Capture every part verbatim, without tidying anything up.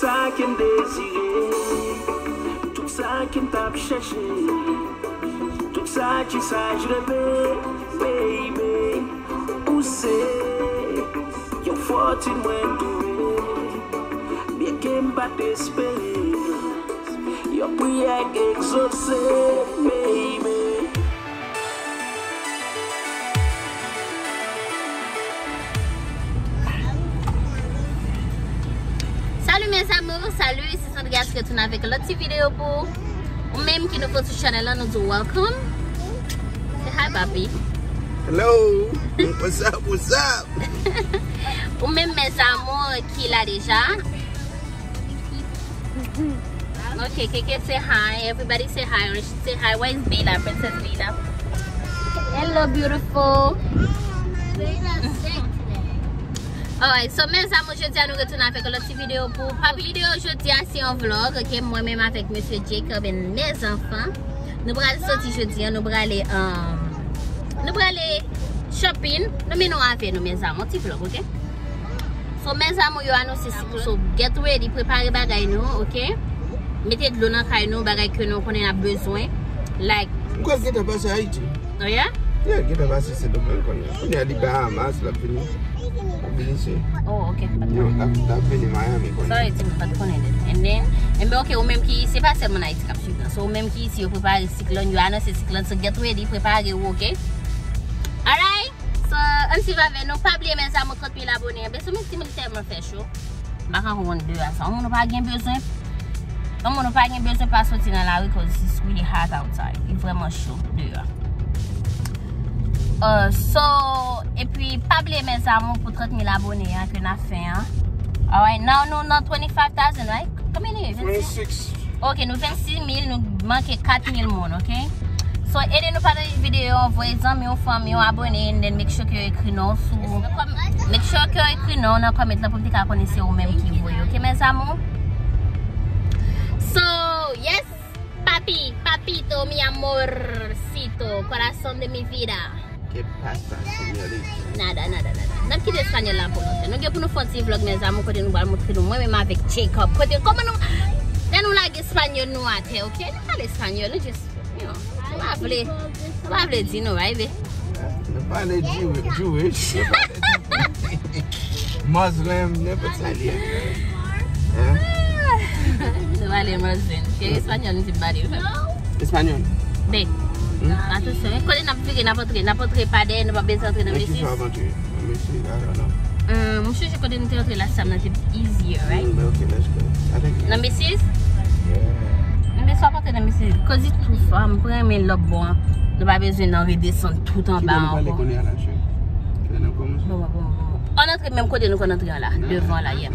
Sa ke m dezire, tout sa ke m t ap chèche, tout sa ki sa j reve, baby. Ou se yon fòtin mwen twouve, byenke m pa t espere, yon priyè k egzose, baby. Salut mes amours, salut, ici Sandria, je retourne avec l'autre petite vidéo pour ou menm ki nouvo sou channel la, nou di w welcome. Say hi, papi. Hello. What's up? What's up? Ou menm mes amours ki la deja. Ok, Keke say hi. Everybody say hi. Or she say hi. Where is Bila? Princess Bila. Hello, beautiful. Alright, so mes amours, jodi a nou retounen avèk yon lòt ti videyo pou papi. Videyo jodi a se yon vlog, ok? Mwen menm avèk mesye Jacob and mes enfants. Nou pral soti jodi a, nou prale, um, nou prale shopping. Nou mennen w avè nou, mes amours, ti vlog, ok? So, mes amours, yo anonse siklòn. So, get ready, prepare bagay nou, ok? Mete dlo nan kay nou, bagay ke nou konnen n ap bezwen. Like, m kwè l gentan pase Ayiti. Oh, yeah? Yeah, l gentan pase Sendomeng kounye a. Kounye a, li Bahamas, l ap vini. L ap vini isit. Oh, ok. Yo, l ap, l ap vini Miami kounye a. Sorry, ti, m pa t konnen li. And then, enben, ok, ou menm ki, se pa sèlman Ayiti k ap swiv nan. So, ou menm ki isi, yo prepare siklòn, yo anonse siklòn. So, get ready, prepare w, ok? Alright? So, ann swiv avè nou. Pa bliye, mes amours, trant mil abone. Enben, sou men timoun tèlman fè cho. M pa ka konprann de a sa. Yon moun ou pa gen bezwen. Yon moun ou pa gen bezwen pa soti nan lari, 'cause it's really hot outside. Li vrèman cho deyò. Uh, so, epi pa bliye, mes amours, pou trant mil abone an ke n ap fè an. Alright, now nou nan twenty-five thousand, right? Konbyen li ye? Twenty-six. Ok, nou vennsis mil, nou manke kat mil moun, ok? So, ede nou pataje videyo, voye zanmi w, fanmi w, abone, and then make sure ke yo ekri non w sou, make sure ke yo ekri non w nan comment lan pou m te ka konnen se ou menm ki voye, ok, mes amours? So, yes, papi, papito, mi amorcito, corazón de mi vida. ¿Qué pasa, señorita? Nada, nada, nada. N ap kite espanyòl la pou nou fè. Nou gen pou nou fè yon ti vlog, mes amours, kote nou pral montre nou, mwen menm avèk Jacob. Kote, kòman nou, lè nou lage espanyòl nou atè, ok? Nou pale espanyòl, nou just, you know, nou pa vle, nou pa vle di nou, right, babe? Nou pale Jew-, Jewish, nou pale Muslim, nenpòt sa li ye. Hein? Nou pale Muslim. Se espanyòl nou te pale, wi. Espanyòl. Be. Hmm? Atansyon, wi. Kote n ap vire, n ap antre, n ap antre pa dèyè, nou pa bezwen antre nan Nan ki sa w ap antre? Nan Macy's? I don't know. Euh, m sonje kote nou te antre last time nan te easier, right? Hmm, ok, let's go. I think Nan Macy's? Yeah. Men sa w ap antre nan Macy's. 'Cause it's too far, m renmen lòt bò an. Nou pa bezwen nan redesann tout anba ankò. Ki bò nou prale kounye a la, cheri? Lè n ap kòmanse? Bon, bon, bon, bon. Ann antre menm kote nou konn antre an la, devan la, yeah.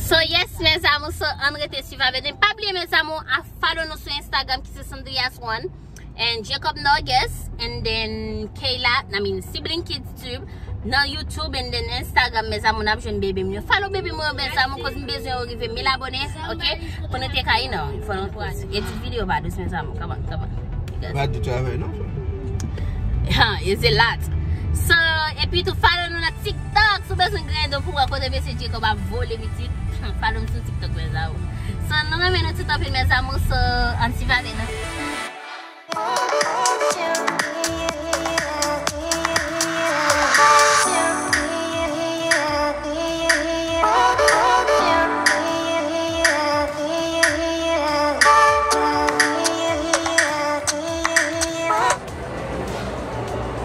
So, yes, mes amours, so, ann rete swiv avè nou. Pa bliye, mes amours, a follow nou sou Instagram ki se Sandrias One, and Jacob Norges, and then Kayla, I mean, Sibling Kids Tube, nan YouTube, and then Instagram, mes amours, n ap jwenn baby m yo. Follow baby m yo, mes amours, 'cause m bezwen yo rive mil abone, ok? Pou nou te ka, you know, fò nou edit videyo pa dous, mes amours. Come on, come on. Pa di travay non, frè. Ha, it's a lot. So, epi tou follow nou nan TikTok. Si w bezwen griyen do pou wè kote mesye Jacob ap vole pitit, follow m sou TikTok, mes amours. So, nou renmen nou tout anpil, mes amours. So, ann swiv avè nou.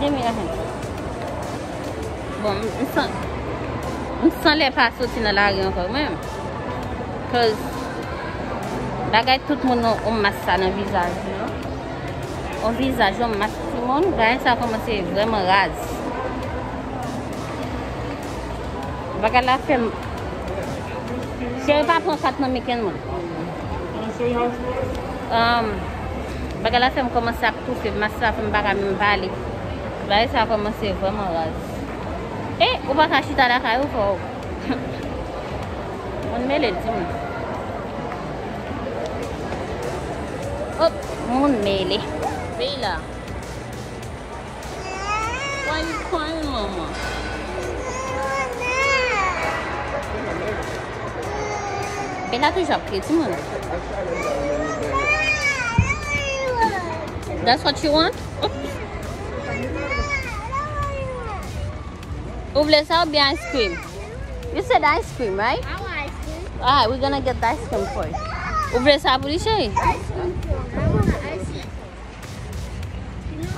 Gen mi la fenn. Bon, m, m san, m san lè pa soti nan lari ankò, mwen. 'Cause bagay tout moun on, on mas sa nan vizaj yo. On vizaj, on mas timoun, bagay sa kòmanse vrèman raz. Bagay la fè m, cheri pa pran kat nan men kenn moun. Um, bagay la fè m kòmanse ap toufe, mas la fè m pa ka menm pale. Bagay sa kòmanse vrèman raz. E, ou pa ka chita lakay ou, fò. Moun mele, timoun. Hop, moun mele. Vey la. Why you crying, mama? Bella toujou ap kriye timoun. That's what you want? Oops. Ou vle sa oubyen ice cream? You said ice cream, right? I want ice cream. Alright, we're gonna get the ice cream for you. Ou vle sa pou li, cheri? Ice cream cone. I want ice cream.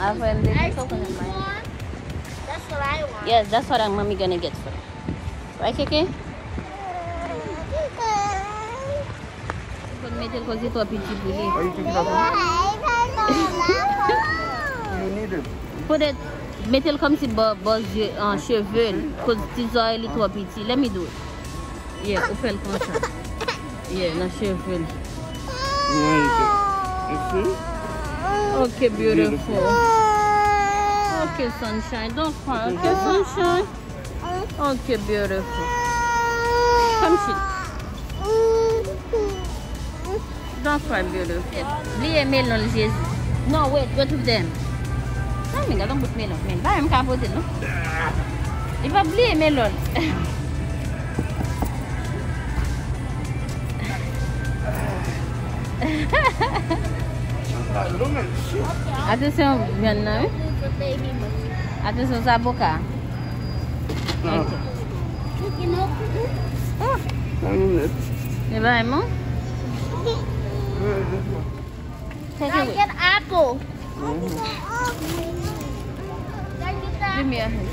Apre m te di chokola. Ice cream cone? That's what I want. Yes, that's what mommy gonna get for you. Right, Kiki? Fò n mete l koz li twò piti pou li. Why you taking off? You need it. Put it, mete l kòmsi bò, bò zye, an, cheve l. Koz ti zòrèy li twò piti. Let me do it. Yeah, ou fè l konsa. Yeah, nan cheve l. You want it? You see? Okay, beautiful. Okay, sunshine. Don't cry. Okay, sunshine. Okay, beautiful. Come sit. Don't cry, beautiful. Bliye melon l, Jezi. No, wait, go to them. Nan men, gade yon bout melon. Men, pa menm ka pote l, non. Li pa bliye melon. Atansyon, vyann nan, wi. Atansyon, zaboka. Ah. E ba, non? Take it. Get apple. Give me a hand.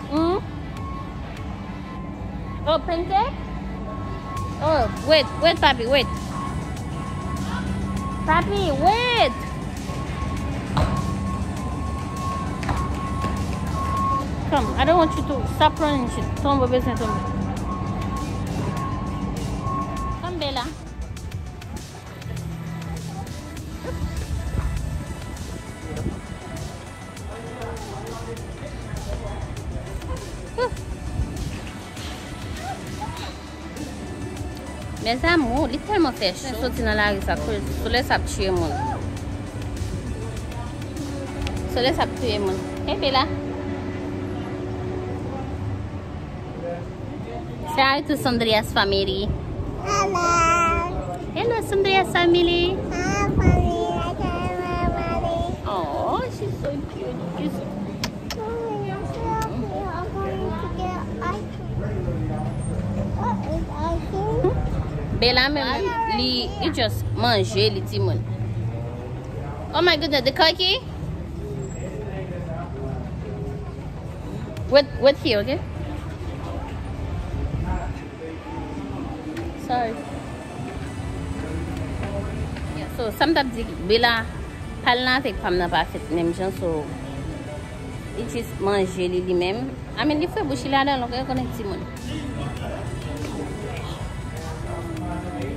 Hmm? Oh, pancake? Oh, wait, wait, papi, wait. Papi, wait. Come, I don't want you to stop running shit. Tonbe, bezwen tonbe. Tonbe la. Mes amours, li tèlman fè cho. Soti nan lari sa, solèy sa ap tiye moun. Solèy sa ap tiye moun. Hey, Bella. Say hi to Sandria's family. Hello. Hello, Sandria's family. Hi, family. Hi, family. Oh, she's so cute. She's Mommy, I'm so happy. I'm going to get ice cream. Bella menm, li, li just manje, li timoun. Oh my goodness, the cookie? Wait, wait here, okay? Sorry. Yeah, so, sa m t ap di, Bella, pa l nan avèk pa m nan pa fèt menm jan, so, li just manje li, li menm. I mean, li fè bouch li ladan l, ok, ou konnen timoun.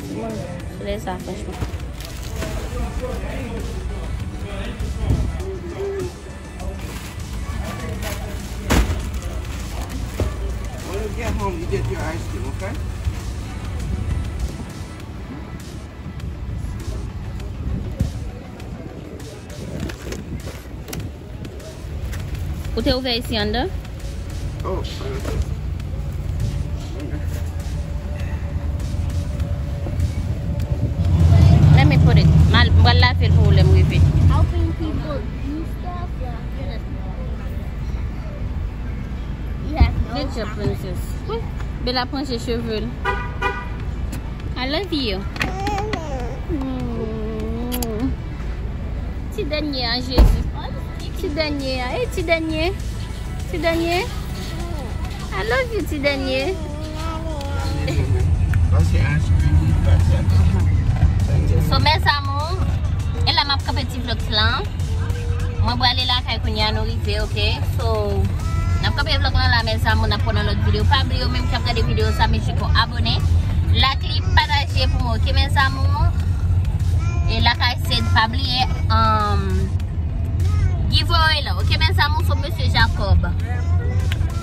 Timoun, sou lè sa, franchman. When you get home, you get your ice cream, okay? Ou te ouvè isi anndan? Oh, let me put it. M pral lave l pou ou lè m rive. Helping people do stuff. Good job, princess. Bella pran je cheve l. I love you. Mm. Ti dènye a, Jezi. Ti dènye a. Hey, ti dènye. Ti dènye. I love you, ti dènye. So, mes amours, e la m ap kanpe ti vlog lan. Mwen prale lakay kounye a, nou rive, ok? So, n ap kanpe vlog lan la, mes amours, n ap pran nan lòt videyo. Pa bliye, ou menm ki ap gade videyo sa, mete yon abone, like li, pataje pou mwen, ok, mes amours? E lakay Sid, pa bliye, um, giveaway la, ok, mes amours, so, mesye Jacob.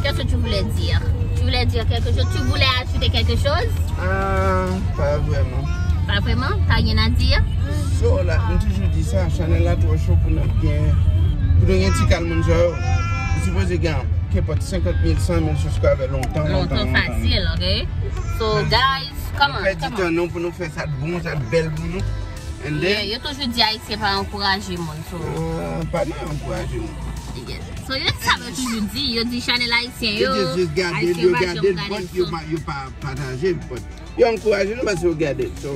Qu'est-ce que tu voulais dire? Tu voulais dire quelque chose? Tu voulais ajouter quelque chose? Ah, pas vraiment. Pas vraiment? T'as rien à dire? So, la, m toujou di sa, chanèl la twò cho pou n ap gen, pou nou gen ti kal moun sa yo. Nou sipoze gen, kenpòt, senkant mil, san mil subscribers lontan, lontan, lontan, lontan. Fasil, ok? So, guys, come on, come on. Nou pèdi tan nou pou nou fè sa t bon, sa t bèl pou nou. And then, yeah, yo toujou di Ayisyen pa ankouraje moun, so. Ah, pa nan ankouraje moun. Yeah. So, yo sa yo toujou di, yo di chanèl ayisyen yo, ayisyen yo pa janm gade, but yo pa, yo pa pataje, but yo ankouraje nou paske yo gade l, so.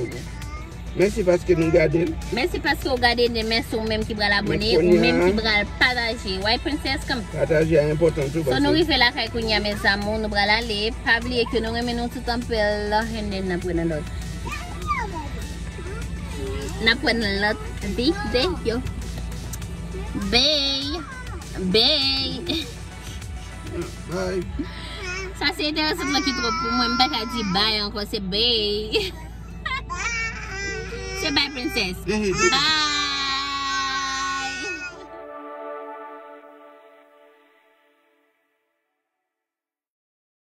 Mèsi paske nou gade l. Mèsi paske w gade l, mèsi ou menm ki pral abone, ou menm ki pral pataje. Why, princess, come. Pataje a enpòtan tou. So, nou rive lakay kounye a, mes amours, nou pral ale. Pa bliye ke nou renmen nou tout anpil. And then, n ap wè nan lòt. N ap wè nan lòt videyo. Bye. Bye. Bye. Sa se enteresan lan ki twòp pou mwen. M pa ka di bye ankò, se bye. Se bye, princess. Bye.